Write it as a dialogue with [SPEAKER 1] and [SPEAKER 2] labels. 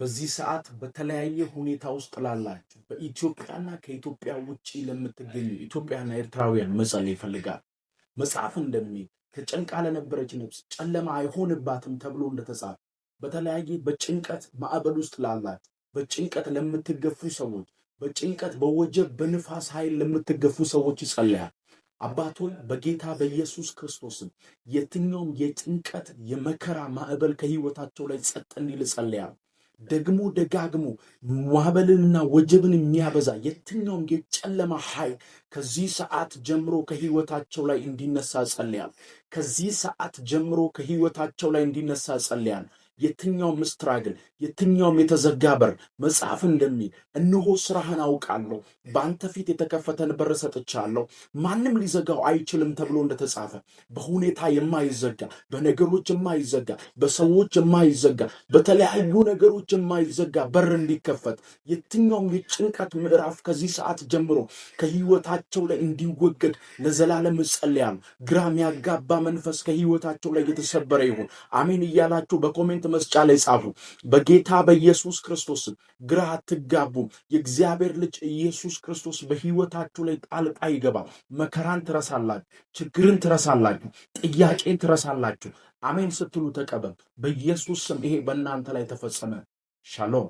[SPEAKER 1] በዚህ ሰዓት በተለያየ ሁኔታ ውስጥ ላላችሁ፣ በኢትዮጵያና ከኢትዮጵያ ውጭ ለምትገኙ ኢትዮጵያና ኤርትራውያን መጸለይ ይፈልጋል። መጽሐፍ እንደሚል ተጨንቃ ለነበረች ነፍስ ጨለማ አይሆንባትም ተብሎ እንደተጻፈ፣ በተለያየ በጭንቀት ማዕበል ውስጥ ላላችሁ፣ በጭንቀት ለምትገፉ ሰዎች፣ በጭንቀት፣ በወጀብ፣ በንፋስ ኃይል ለምትገፉ ሰዎች ይጸልያል። አባት ሆይ፣ በጌታ በኢየሱስ ክርስቶስም የትኛውም የጭንቀት የመከራ ማዕበል ከህይወታቸው ላይ ጸጥ እንዲል እጸልያለሁ። ደግሞ ደጋግሞ ማዕበልንና ወጀብን የሚያበዛ የትኛውም የጨለማ ኃይል ከዚህ ሰዓት ጀምሮ ከህይወታቸው ላይ እንዲነሳ እጸልያለሁ። ከዚህ ሰዓት ጀምሮ ከህይወታቸው ላይ እንዲነሳ እጸልያለሁ። የትኛውም struggle፣ የትኛውም የተዘጋ በር፣ መጽሐፍ እንደሚል እነሆ ስራህን አውቃለሁ፣ በአንተ ፊት የተከፈተን በር ሰጥቻለሁ፣ ማንም ሊዘጋው አይችልም ተብሎ እንደተጻፈ፣ በሁኔታ የማይዘጋ፣ በነገሮች የማይዘጋ፣ በሰዎች የማይዘጋ፣ በተለያዩ ነገሮች የማይዘጋ በር እንዲከፈት፣ የትኛውም የጭንቀት ምዕራፍ ከዚህ ሰዓት ጀምሮ ከህይወታቸው ላይ እንዲወገድ ለዘላለም እጸልያለሁ። ግራ የሚያጋባ መንፈስ ከህይወታቸው ላይ የተሰበረ ይሁን። አሜን እያላችሁ በ comment መስጫ ላይ ጻፉ። በጌታ በኢየሱስ ክርስቶስ ግራ አትጋቡ። የእግዚአብሔር ልጅ ኢየሱስ ክርስቶስ በህይወታችሁ ላይ ጣልቃ ይገባል። መከራን ትረሳላችሁ፣ ችግርን ትረሳላችሁ፣ ጥያቄን ትረሳላችሁ። አሜን ስትሉ ተቀበል። በኢየሱስ ስም ይሄ በእናንተ ላይ ተፈጸመ። ሻሎም።